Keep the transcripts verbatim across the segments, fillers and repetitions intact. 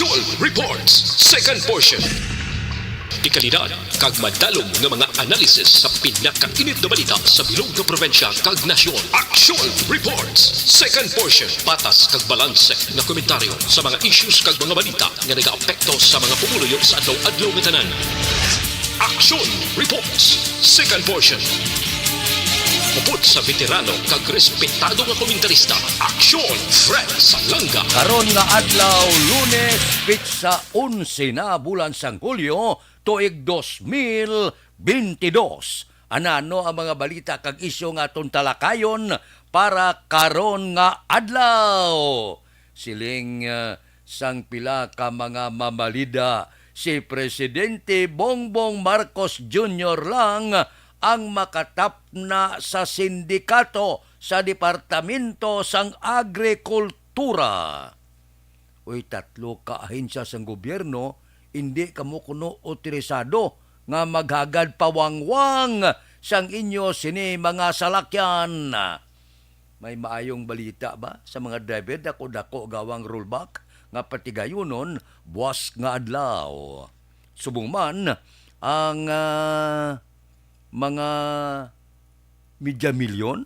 Aksyon Reports, second portion. Dekalidad kag madalom nga mga analysis sa pinakainit nga balita sa bilog nga probinsya kag nasyon. Aksyon Reports, second portion. Patas kag balanse nga komentaryo sa mga issues kag mga balita nga nagaapekto sa mga pumuluyo sa adlaw-adlaw nga tanan. Aksyon Reports, second portion. Upod sa veterano kag respetado nga komentarista, Aksyon Fred Salanga. Karon nga adlaw, Lunes, petsa onse na, bulan sang Hulyo, tuig dos mil bentidós. Anano ang mga balita kag isyu nga aton talakayon para karon nga adlaw? Siling, ah, sang pila ka mga mamalida, si Presidente Bongbong Marcos Junior lang ang makatapna sa sindikato sa Departamento sang Agrikultura. Uy, tatlo ka ahensya sang gobyerno, indi kamo kuno otorisado nga maghagad pawangwang sang inyo sini mga salakyan. May maayong balita ba sa mga driver? Dako-dako gawang rollback nga patigayunon buas nga adlaw. Subong man ang, ah, mga media milyon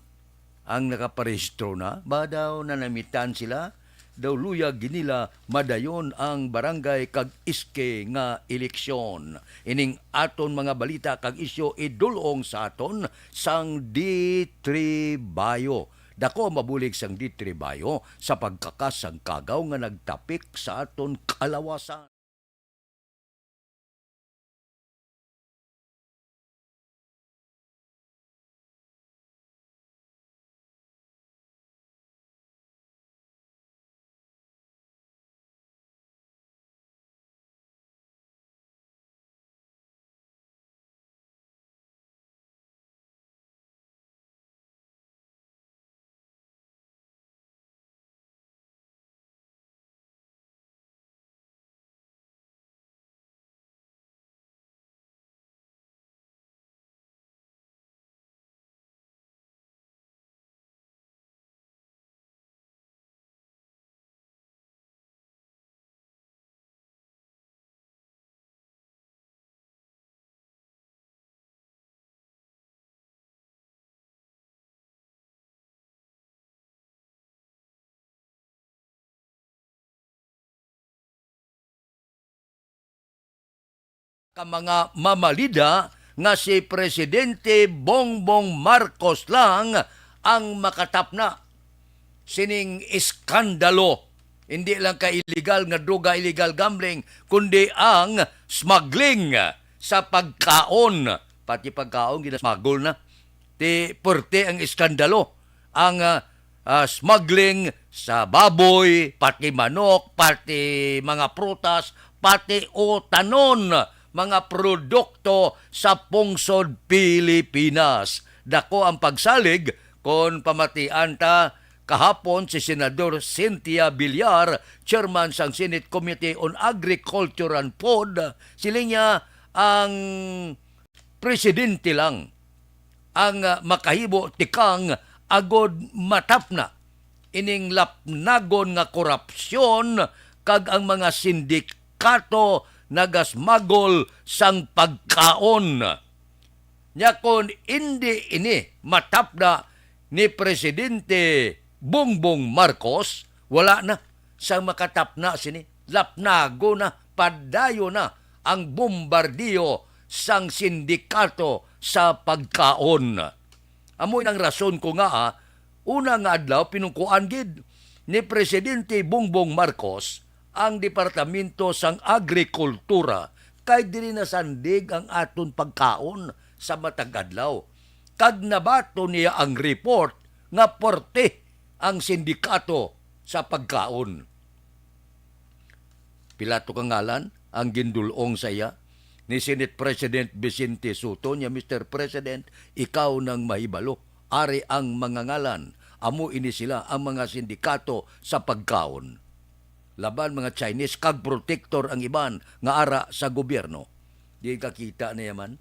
ang nakaparehistro na, ba daw nanamitan sila, daw luyag gid nila madayon ang barangay kag iske nga eleksyon. Ining aton mga balita kag isyu idul-ong sa aton sang D three Bio. Dako ang mabulig sang D three Bio sa pagkakas sang kagaw nga nagtapik sa aton kalawasan. Ka mga mamalida nga si Presidente Bongbong Marcos lang ang makatapna sining iskandalo. Hindi lang ka illegal nga droga, illegal gambling, kundi ang smuggling sa pagkaon. Pati pagkaon, ginasmagol na. Ti, perte ang iskandalo. Ang, ah, ah, smuggling sa baboy, pati manok, pati mga prutas, pati utanon, mga produkto sa pungsod Pilipinas. Dako ang pagsalig kon pamatian ta kahapon si Senador Cynthia Villar, chairman sang Senate Committee on Agriculture and Food. Siling niya, ang presidente lang ang, ah, makahimo tikang agod matapna ining lapnagon nga korupsyon kag ang mga sindikato nagasmagol sang pagkaon. Nya, kon indi ini matapna ni Presidente Bongbong Marcos, wala na sang makatapna sini. Lapnago na, padayon na ang bombardiyo sang sindikato sa pagkaon. Amo nang rason ko nga, ah, una nga adlaw pinungkuan gid ni Presidente Bongbong Marcos ang Departamento sang Agrikultura kay diri nasandig ang aton pagkaon sa matag adlaw. Kag nabaton niya ang report nga porte ang sindikato sa pagkaon. Pila to ka ngalan ang gindul-ong sa iya ni Senate President Vicente Sotto niya, "Mister President, ikaw nang mahibalo. Ari ang mga ngalan. Amo ini sila ang mga sindikato sa pagkaon." Laban mga Chinese kag protektor ang iban nga ara sa gobyerno. Di kakita niya man.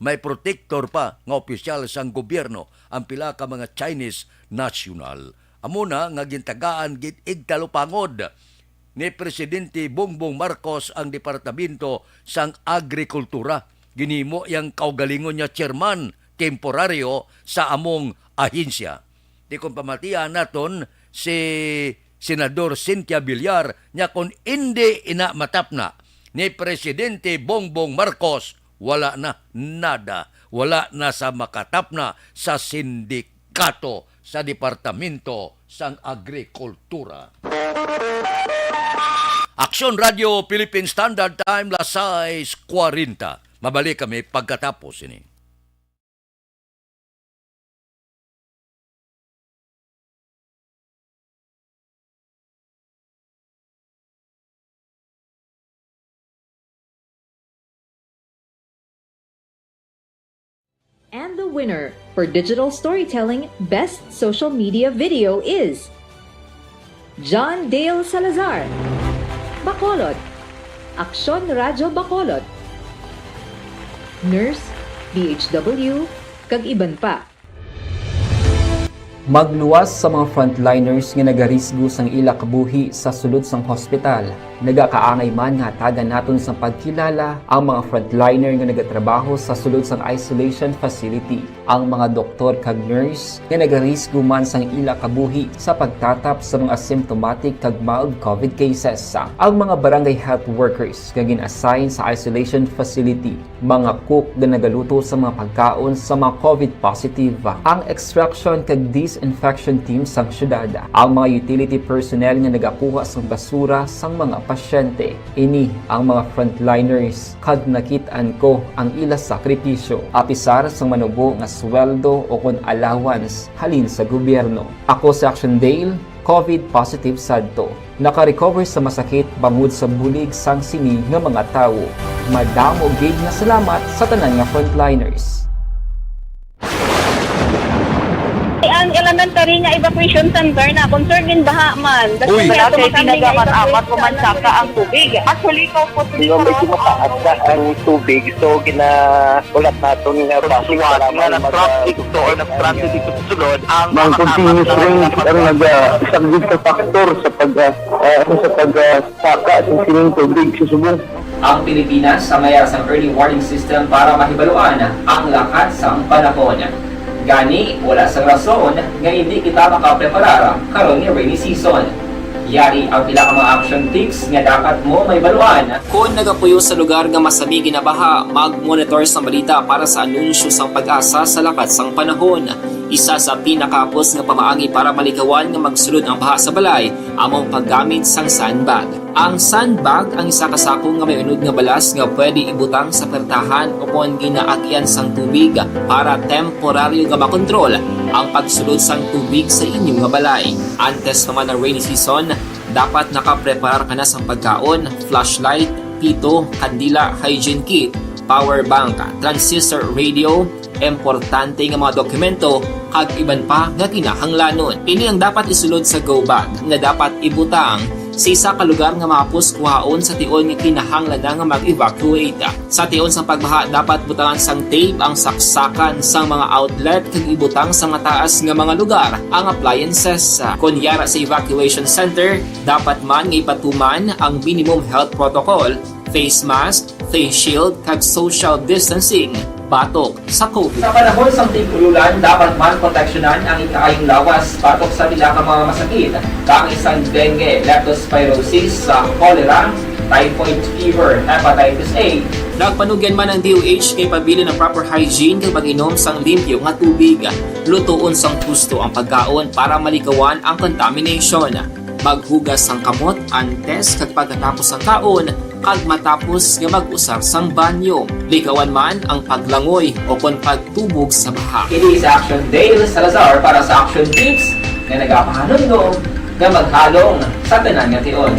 May protektor pa nga opisyal sang gobyerno ang pila ka mga Chinese national. Amo na nga gintagaan gid igtalupangod ni Presidente Bongbong Marcos ang Departamento sang Agrikultura. Ginhimo iyang kaugalingon niya chairman temporaryo sa among ahensya. Di kon pamatian naton si Senador Cynthia Villar, niya kon indi ina matapna ni Presidente Bongbong Marcos, wala na nada, wala na sa makatapna sa sindikato sa Departamento sang Agrikultura. Aksyon Radio Philippine Standard Time, las sais kwarenta. Mabalik kami pagkatapos ini. And the winner for digital storytelling best social media video is John Dale Salazar, Bacolod, Aksyon Radyo Bacolod, Nurse, D H W, kag iban pa. Magluwas sa mga frontliners nga nagarisgo sang ila kabuhi sa sulod sang hospital. Nagakaangay man nga hatagan naton sang pagkilala ang mga frontliner nga nagatrabaho sa sulod sang isolation facility, ang mga doktor kag nurse nga nagarisgo man sang ila kabuhi sa pagtatap sa mga asymptomatic kag mild covid cases, ang mga barangay health workers nga gin-assign sa isolation facility, mga cook nga nagaluto sa mga pagkaon sa mga covid positive, ang extraction kag disinfection team sang syudad, ang mga utility personnel nga nagakuha sang basura sang mga pasyente. Ini ang mga frontliners, kag nakit-an ko ang ila sakripisyo, apisar sang manubo nga sweldo o kon allowance halin sa gobyerno. Ako si Action Dale, covid positive sadto. Naka-recover sa masakit bangod sa bulig sang sini nga mga tawo. Madamo gid nga salamat sa tanan nga frontliners. Ang elementary nga evacuation center na concern in baha man. Uy. Wala kay tinaga man amat o mansaka ang tubig. Actually, ikaw po, medyo mataas na ang tubig, so gina-, ulat naton nga traffic, nga mag-, nag-traffic to or nag-traffic dito sa sulod, ang mga continuous rain ang nag-, ah, isa gid sa factor sa pag, ah, ah, ano, sa pag, ah, saka sa sining tubig sa subong. Ang Pilipinas sa mayara sang early warning system para mahibaluan ang lakat sang panahon. Gani, wala sang rason nga hindi kita makapreparar karon nga rainy season. Yari ang pila ka mga action tips nga dapat mo mahibaluan. Kon nagapuyo sa lugar nga masami ginabaha, mag-monitor sang balita para sa anunsyo sang PAGASA sa lakat sang panahon. Isa sa pinakahapos nga pamaagi para malikawan nga magsulod ang baha sa balay amo ang paggamit sang sandbag. Ang sandbag ang isa ka sako nga may unod nga balas nga pwede ibutang sa pertahan o kon ginaagyan sang tubig para temporaryo nga makontrol ang pagsulod sang tubig sa inyo nga balay. Antes pa man ang rainy season, dapat nakapreparar ka na sang pagkaon, flashlight, pito, kandila, hygiene kit, power bank, transistor radio, importante nga mga dokumento, kag iban pa nga kinahanglanon. Ini ang dapat isulod sa go bag nga dapat ibutang sa isa ka lugar nga mahapos kuhaon sa tion nga kinahanglan na nga mag-evacuate. Sa tion sang pagbaha, dapat butangan sang tape ang saksakan sang mga outlet kag ibutang sa mataas nga mga lugar ang appliances. Kon yara sa evacuation center, dapat man nga ipatuman ang minimum health protocol, face mask, face shield, kag social distancing batok sa covid. Sa panahon sang tig-ululan, dapat man proteksyonan ang ikaayong lawas batok sa pila ka mga masakit, kaangay sang dengue, leptospirosis, sa cholera, typhoid fever, hepatitis A. Nagpanugyan man ang D O H nga ipabilin ang proper hygiene kag pag-inom sang limpyo nga tubig. Lutoon sang husto ang pagkaon para malikawan ang contamination. Maghugas sang kamot antes kag pagkatapos sang kaon, kag matapos nga mag-usar sang banyo. Likawan man ang paglangoy o kon pagtubog sa baha. Ini si Action Dale Salazar para sa Action Tips nga nagapahanumdom nga maghalong sa tanan nga tion.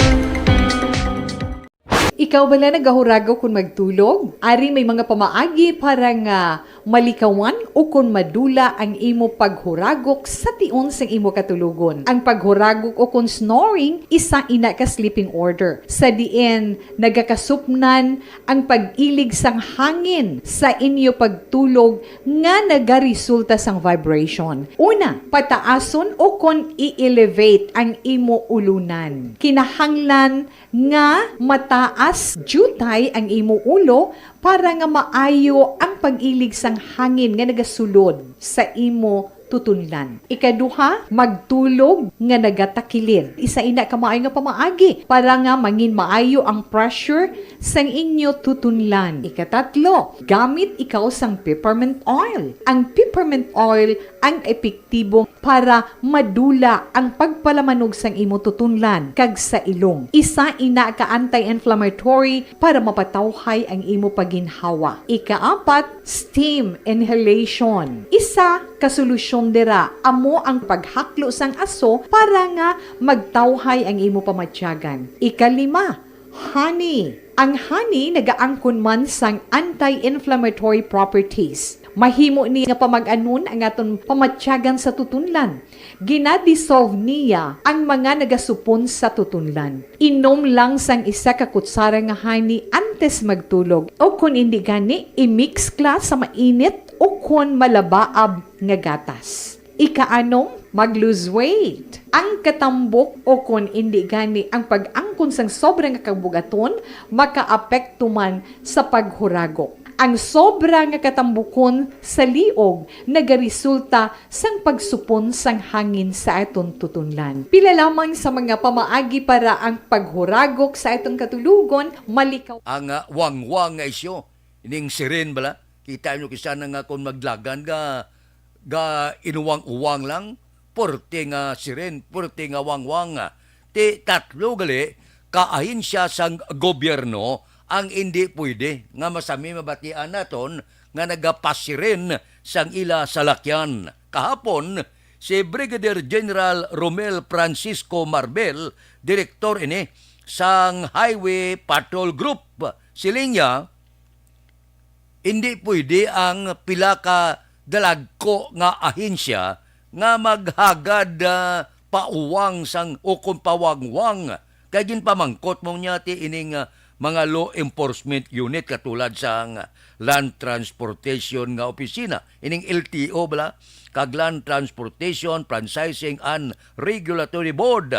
Ikaw bala nagahuragok kon magtulog? Ari may mga pamaagi para nga malikawan o kon madula ang imo paghuragok sa tion sang imo katulogon. Ang paghuragok o kon snoring, isa ina ka sleeping order, sa diin nagakasupnan ang pag-ilig sang hangin sa inyo pagtulog nga nagaresulta sang vibration. Una, pataason o kon i-elevate ang imo ulunan. Kinahanglan nga mataas diutay ang imo ulo para nga maayo ang pag-ilig sang hangin nga nagasulod sa imo tutunlan. Ikaduha, magtulog nga nagatakilid. Isa ina ka maayo nga pamaagi para nga mangin maayo ang pressure sang inyo tutunlan. Ikatatlo, gamit ikaw sang peppermint oil. Ang peppermint oil ang epektibo para madula ang pagpalamanog sang imo tutunlan kag sa ilong. Isa ina ka anti-inflammatory para mapatawhay ang imo pagginhawa. Ikaapat, steam inhalation. Isa ka solusyon dira amo ang paghaklo sang aso para nga magtawhay ang imo pamatyagan. Ikalima, honey. Ang honey nagaangkon man sang anti-inflammatory properties. Mahimo ni nga pamag-anon ang aton pamatyagan sa tutunlan. Gina-dissolve niya ang mga nagasupon sa tutunlan. Inom lang sang isa ka kutsara nga honey antes magtulog, o kon indi gani, i-mix kla sa mainit o kon malabaab nga gatas. Ikaanom, mag-lose weight. Ang katambok o kon indi gani ang pag-angkon sang sobra nga kabugaton makaapekto man sa paghuragok. Ang sobra nga katambukon sa liog nagaresulta sang pagsupon sang hangin sa aton tutunlan. Pila lamang sa mga pamaagi para ang paghuragok sa aton katulogon, malikaw. Ang ah, wangwang nga isyu, ining siren bala, kita nyo kisa na nga kung maglagan ga, ga inuwang-uwang lang, porte nga siren, porte nga wangwang. Ti tatlo gali ka ahensya sang gobyerno ang indi pwede nga masami mabatian naton nga nagapasiren sang ila salakyan. Kahapon, si Brigadier General Romel Francisco Marbel, direktor ini sang Highway Patrol Group, siling niya, hindi pwede ang pila ka dalagko nga ahensya nga maghagad ah, pauwang sang ukon pawangwang kay ginpamangkot mo niya ti ining ah, mga law enforcement unit katulad sang Land Transportation nga Opisina, ining L T O bala, kag Land Transportation Franchising and Regulatory Board.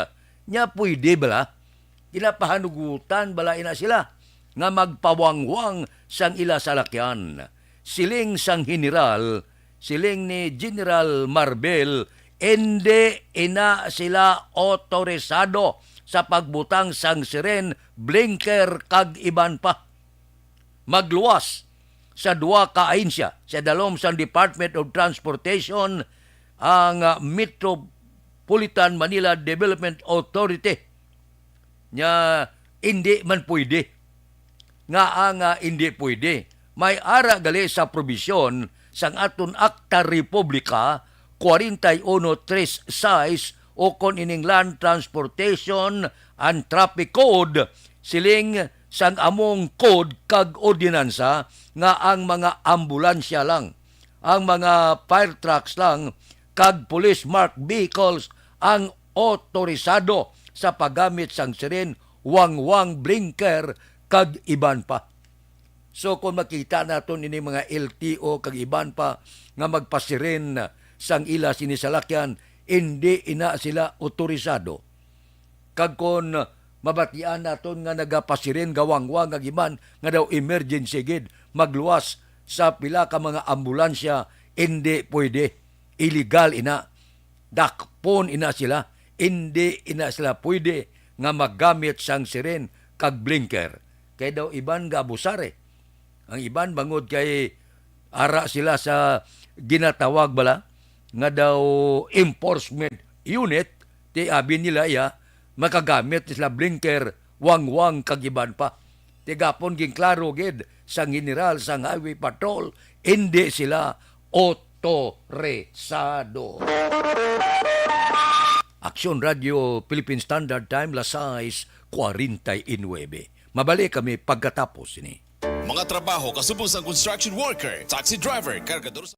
Nya pwede bala? Ginapahanugutan bala ina sila nga magpawangwang sang ila salakyan. Siling sang general, siling ni General Marbel, indi ina sila otorisado sa pagbutang sang siren, blinker kag iban pa. Magluwas sa duha ka ahensya sa dalom sang Department of Transportation, ang ah, Metropolitan Manila Development Authority. Nya, indi man pwede. Ngaa nga indi pwede? May ara gali sa probisyon sang aton Akta Republika forty-one thirty-six o kon ining Land Transportation and Traffic Code, siling sang among code kag ordinansa nga ang mga ambulansya lang, ang mga fire trucks lang, kag police marked vehicles ang otorisado sa paggamit sang siren, wangwang, blinker, kag iban pa. So kung makita naton ini mga L T O kag iban pa nga magpasiren sang ila sini salakyan, indi ina sila otorisado. Kag kon mabatian naton nga nagapasiren, gawangwang kag iban nga daw emergency gid, magluwas sa pila ka mga ambulansya, indi pwede. Illegal ina. Dakpon ina sila. Indi ina sila pwede nga maggamit sang siren kag blinker. Kay daw iban gaabusar eh. Ang iban bangod kay ara sila sa ginatawag bala nga daw enforcement unit, ti abi nila iya, makagamit sila blinker, wangwang kag iban pa. Ti gapon ginklaro gid sang general sang Highway Patrol, indi sila otorisado. Aksyon Radio Philippine Standard Time, las sais cuarenta y nueve. Mabalik kami pagkatapos sini. Mga trabaho kasubong sang construction worker, taxi driver, kargador sa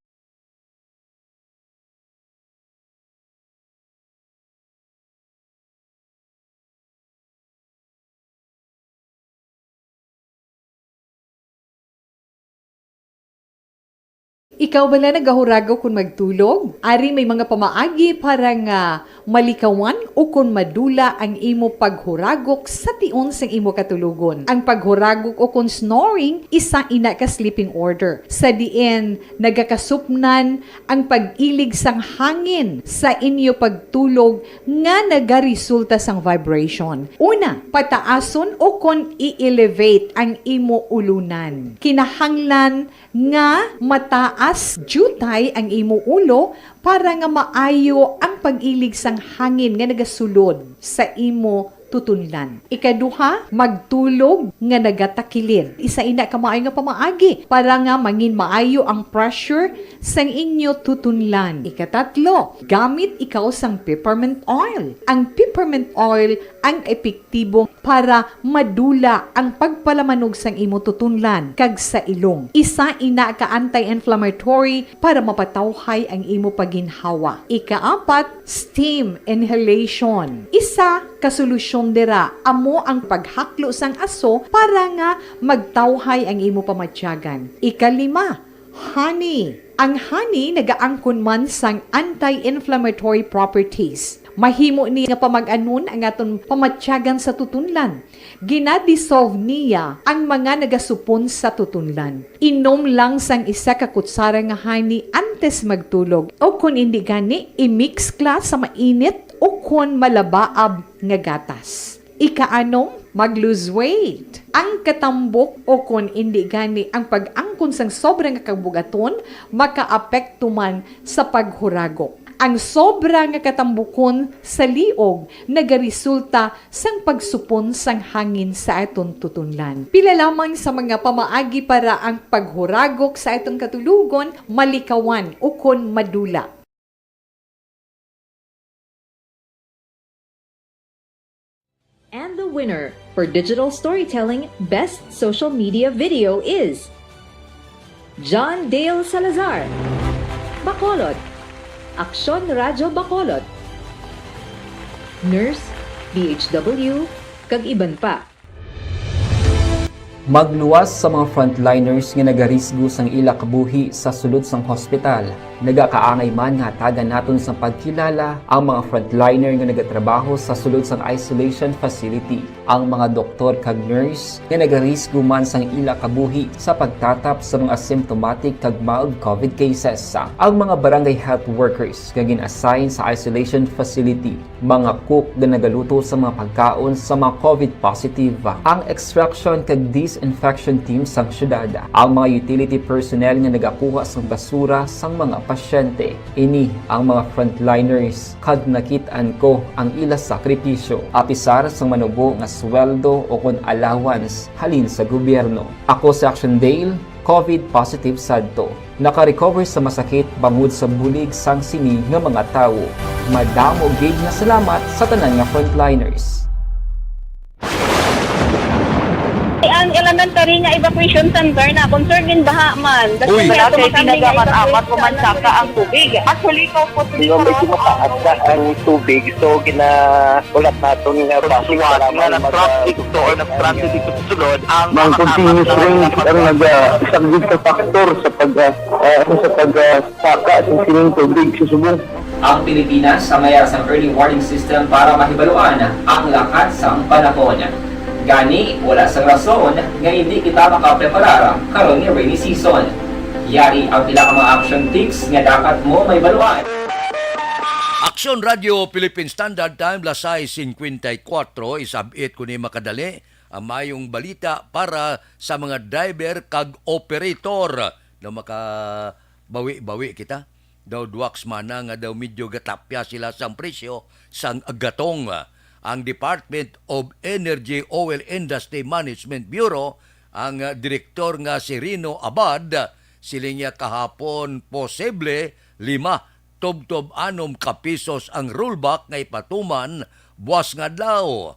Ikaw bala nagahuragok kon magtulog? Ari may mga pamaagi para nga malikawan o kon madula ang imo paghuragok sa tion sang imo katulogon. Ang paghuragok o kon snoring, isa ina ka sleeping order, sa diin nagakasupnan ang pag-ilig sang hangin sa inyo pagtulog nga nagaresulta sang vibration. Una, pataason o kon i-elevate ang imo ulunan. Kinahanglan nga mataas diutay ang imo ulo para nga maayo ang pag-ilig sang hangin nga nagasulod sa imo tutunlan. Ikaduha, magtulog nga nagatakilid. Isa ina ka maayo nga pamaagi para nga mangin maayo ang pressure sang inyo tutunlan. Ikatatlo, gamit ikaw sang peppermint oil. Ang peppermint oil ang epektibo para madula ang pagpalamanog sang imo tutunlan kag sa ilong. Isa ina ka anti-inflammatory para mapatawhay ang imo pagginhawa. Ikaapat, steam inhalation. Isa ka solusyon dira amo ang paghaklo sang aso para nga magtawhay ang imo pamatyagan. Ikalima, honey. Ang honey nagaangkon man sang anti-inflammatory properties. Mahimo ni nga pamag-anon ang aton pamatyagan sa tutunlan. Gina-dissolve niya ang mga nagasupon sa tutunlan. Inom lang sang isa ka kutsara nga honey antes magtulog, o kon indi gani, i-mix kla sa mainit o kon malabaab nga gatas. Ikaanom, mag-lose weight. Ang katambok o kon indi gani ang pag-angkon sang sobra nga kabugaton makaapekto man sa paghuragok. Ang sobra nga katambukon sa liog nagaresulta sang pagsupon sang hangin sa aton tutunlan. Pila lamang sa mga pamaagi para ang paghuragok sa aton katulogon malikawan ukon madula. And the winner for digital storytelling best social media video is John Dale Salazar, Bacolod, Aksyon Radyo Bacolod, Nurse, D H W, kag iban pa. Magluwas sa mga frontliners nga nagarisgo sang ila kabuhi sa sulod sang hospital. Nagakaangay man nga hatagan naton sang pagkilala ang mga frontliner nga nagatrabaho sa sulod sang isolation facility. Ang mga doktor kag nurse nga nagarisgo man sang ila kabuhi sa pagtatap sa mga asymptomatic kag mild covid cases. Ang mga barangay health workers nga gin-assign sa isolation facility, mga cook nga nagaluto sa mga pagkaon sa mga covid positive, ang extraction kag disinfection team sang syudad, ang mga utility personnel nga nagakuha sang basura sang mga pasyente. Ini ang mga frontliners kag nakit-an ko ang ila sakripisyo, apisar sang manubo nga sweldo o kon allowance halin sa gobyerno. Ako si Action Dale, covid positive sadto. Naka-recover sa masakit bangod sa bulig sang sini nga mga tawo. Madamo gid nga salamat sa tanan nga frontliners. Ang elementary nga evacuation center na concern din baha man. Uy. Wala kay tinaga man amat o mansaka ang tubig. Actually, ko po, medyo mataas na ang tubig. So, gina-, ulat naton nga basi nga nag-traffic to or nag-transit dito sa sulod ang mga continuous rain ang nag-, ah, isang big factor sa pag, ah, ah, sa pag, ah, saka sa sining tubig sa subong. Ang Pilipinas ang may sang early warning system para mahibaluan ang lakat sang panahon. Gani, wala sang rason nga hindi kita makapreparar karon nga rainy season. Yari ang pila ka mga action tips nga dapat mo mahibaluan. Aksyon Radyo Philippine Standard Time, las sais cincuenta y cuatro, isab-it ko ni makadali ang mayong balita para sa mga driver kag operator. Daw makabawi-bawi kita. Daw duwa ka semana nga daw medyo gatapya sila sang presyo sang gatong. Ang Department of Energy Oil Industry Management Bureau, ang, ah, direktor nga si Rino Abad, siling niya kahapon posible lima tubtob anom ka pisos ang rollback nga ipatuman buas nga adlaw,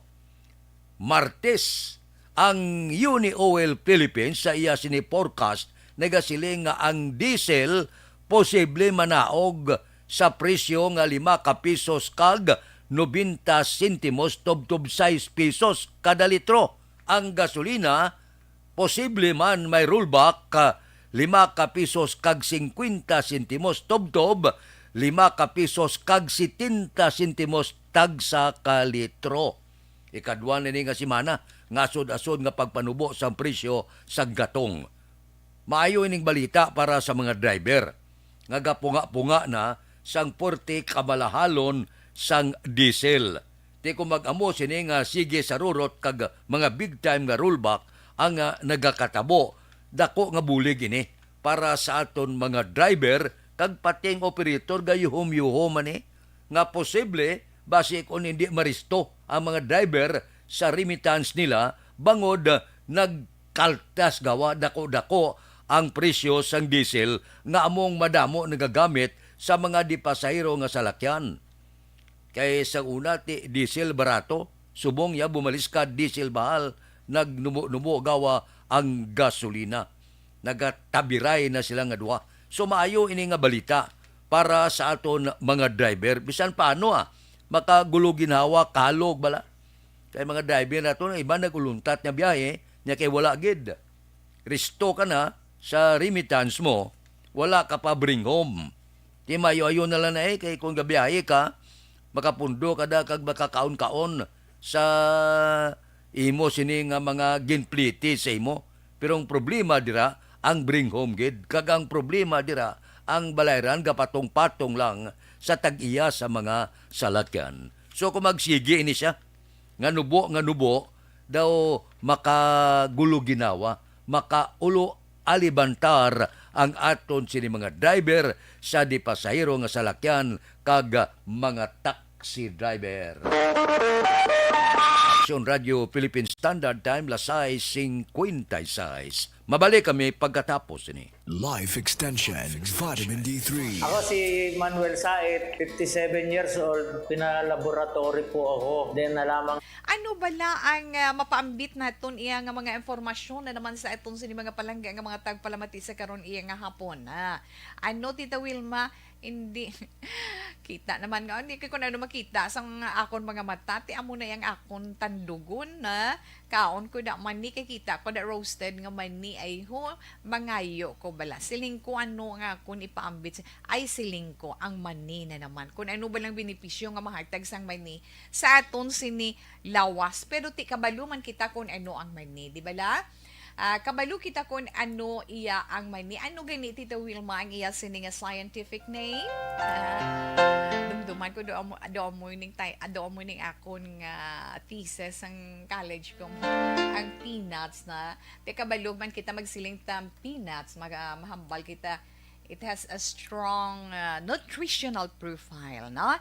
Martes, Ang Uni Oil Philippines sa iya sini forecast nagasiling nga ang diesel posible manaog sa presyo nga lima ka pisos kag nobenta sentimos tubtob sais pisos kada litro. Ang gasolina posible man may rollback, ah, lima ka pisos kag singkwenta sentimos tubtob lima ka pisos kag setenta sentimos tagsa ka litro. Ikadwa na ini nga semana nga asod-asod nga pagpanubo sang presyo sa gatong. Maayo ining balita para sa mga driver nga gapunga-punga na sang porte kamalahalon sang diesel. Ti kung mag-amo sini nga sige sa rurot kag mga big time nga rollback ang, ah, nagakatabo, dako nga bulig ini para sa aton mga driver kag pati ang operator. Gayuhom-yuhom man ni nga posible basi kon hindi maristo ang mga driver sa remittance nila bangod nagkaltas gawa dako-dako ang presyo sang diesel nga among madamo nagagamit sa mga di pasahero nga salakyan. Kay sa una ti diesel barato, subong ya bumalis ka diesel bahal, nagnubo-nubo gawa ang gasolina. Nagatabiray na sila nga duha. So maayo ini nga balita para sa aton mga driver. Bisan paano, ah, makagulo ginhawa, kalog bala. Kay mga driver nato, ang iba naguluntat nga biyahe, nya kay wala gid. Risto ka na sa remittance mo, wala ka pa bring home. Ti maayo-ayo na lang na, eh, kay kung gabiyahe ka, makapundo ka da kag makakaon-kaon sa imo sini nga mga ginpliti sa imo. Pero ang problema dira, ang bring home gid, kag ang problema dira, ang balayran gapatong-patong lang sa tag-iya sa mga salakyan. So kung magsigi ini siya, nga nubo, nga nubo, daw makagulo ginawa, makaulo alibantar ang aton sini mga driver sa di pasahero nga salakyan kag mga taxi driver. Aksyon Radio Philippine Standard Time, las sais cincuenta y seis. Mabalik kami pagkatapos ini. Life Extension, Vitamin D three. Ako si Manuel Sait, fifty-seven years old. Pinalaboratory po ako. Then na lamang. Ano bala ang, ah, mapaambit naton iya nga mga impormasyon na naman sa aton sini mga palangga nga mga tagpalamati sa karon iya nga hapon, ah? Ano, Tita Wilma? Hindi. Kita naman nga, hindi kay kung ano makita sa mga akon mga mata, ti amo na yang akon tandugon na kaon ko da mani, kay kita ko da roasted nga mani, ay ho, mangayo ko bala. Siling ko ano nga akon ipaambit sa, ay siling ko, ang mani na naman. Kung ano ba lang benepisyo nga mahatag sang mani sa aton sini lawas. Pero ti kabalo man kita kung ano ang mani, di bala? Ah, kabalo kita kung ano iya ang mani. Ano gani, Tita Wilma, ang iya sini nga scientific name? Ah, dumduman ko, do amo, do amo ning tay-, ah, do amo ning akon nga thesis sang college ko. Ang peanuts na. Te, kabalo man kita magsiling ta peanuts, maga-, mahambal kita. It has a strong, ah, nutritional profile, no?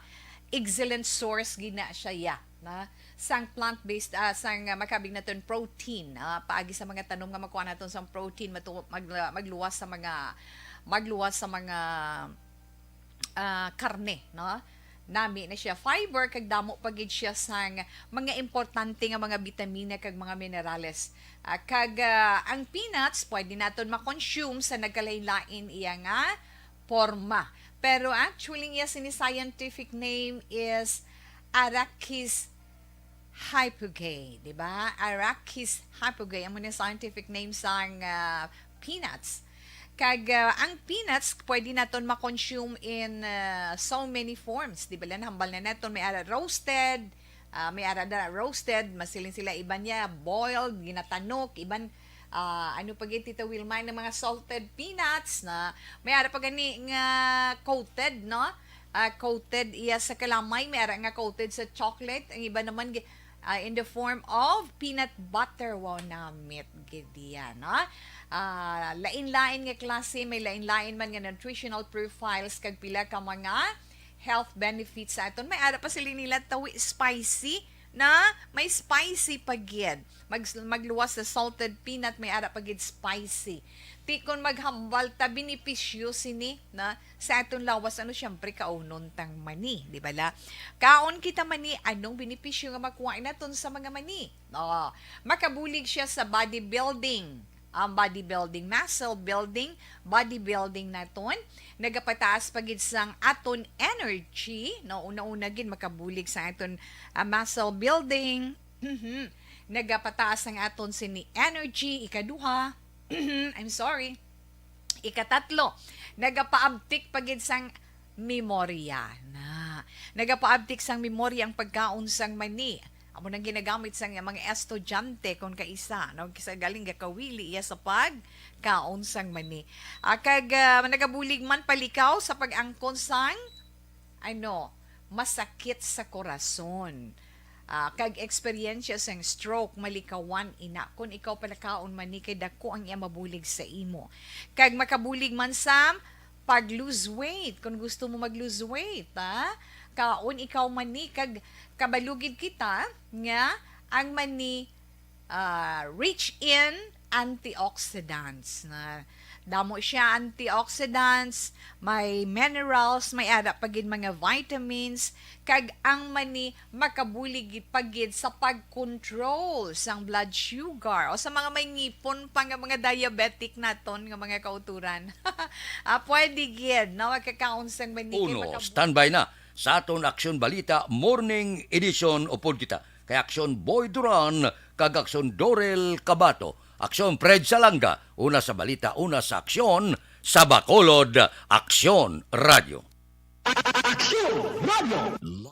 Excellent source gina siya, ya, na sang plant-based, ah, sang, ah, makabig naton protein, ah, paagi sa mga tanom nga makuha naton sang protein, matu-, mag-, magluwas sa mga, magluwas sa mga, ah, karne, no? Nami na siya fiber, kag damo pa gid siya sang mga importante nga mga bitamina kag mga minerales. Ah, kag, ah, ang peanuts pwede naton ma-consume sa nagkalain-lain iya nga porma. Pero actually, iya sini scientific name is Arachis hypogae, di ba? Arachis hypogae, amo ni scientific name sang, ah, peanuts. Kag, ah, ang peanuts, pwede naton ma-consume in, ah, so many forms. Di ba, lang hambal na naton, may ara roasted, ah, may ara da roasted, masiling sila, iban niya boiled, ginatanok, iban, ah, ano pa gid, Tita Wilma, ng mga salted peanuts na may ara pa gani nga coated, no? Ah, coated iya sa kalamay, may ara nga coated sa chocolate, ang iba naman gi-, ah, in the form of peanut butter. Wow, namit gid iya, no? Ah, lain-lain nga klase, may lain-lain man nga nutritional profiles kag pila ka mga health benefits sa aton. May ara pa sila nila tawi spicy, na may spicy pa gid. Mag-, magluwas sa salted peanut, may ara pa gid spicy. Ti kon maghambal ta, benepisyo sini na sa aton lawas, ano, siyempre, kaunon tang mani, di ba la? Kaon kita mani, anong benepisyo nga makuha naton sa mga mani? Oh, makabulig siya sa body building. Ang body building, muscle building, body building naton, nagapataas pa gid sang aton energy, no? Una-una gid makabulig sa aton, ah, muscle building. Mhm. Nagapataas ang aton sini energy. Ikaduha, I'm sorry. Ikatatlo, nagapaabtik pa gid sang memorya na. Nagapaabtik sang memorya ang pagkaon sang mani. Amo nang ginagamit sang mga estudyante kon kaisa, no? Kisa galing gakawili iya sa pagkaon sang mani. Ah, kag, ah, nagabulig man palikaw sa pag-angkon sang, ano, masakit sa korason. Ah, kag eksperyensya sang stroke, malikawan ina kon ikaw palakaon mani kay dako ang iya mabulig sa imo. Kag makabulig man sa pag-lose weight, kung gusto mo mag-lose weight, ha? Kaon ikaw mani, kag kabalo gid kita nga ang mani, ah, rich in antioxidants. Na damo siya antioxidants, may minerals, may ara pa gid mga vitamins, kag ang mani makabulig gid pa gid sa pag-control sang blood sugar o sa mga may ngipon pa nga mga diabetic naton nga mga kauturan. Ah, pwede gid, no, magkakaon sang mani kay Uno, makab- standby na sa aton Aksyon Balita Morning Edition. Upod kita kay Aksyon Boy Duran kag Aksyon Dorel Cabato, Aksyon Fred Salanga, una sa balita, una sa aksyon, sa Bacolod, Aksyon Radio. Aksyon Radio.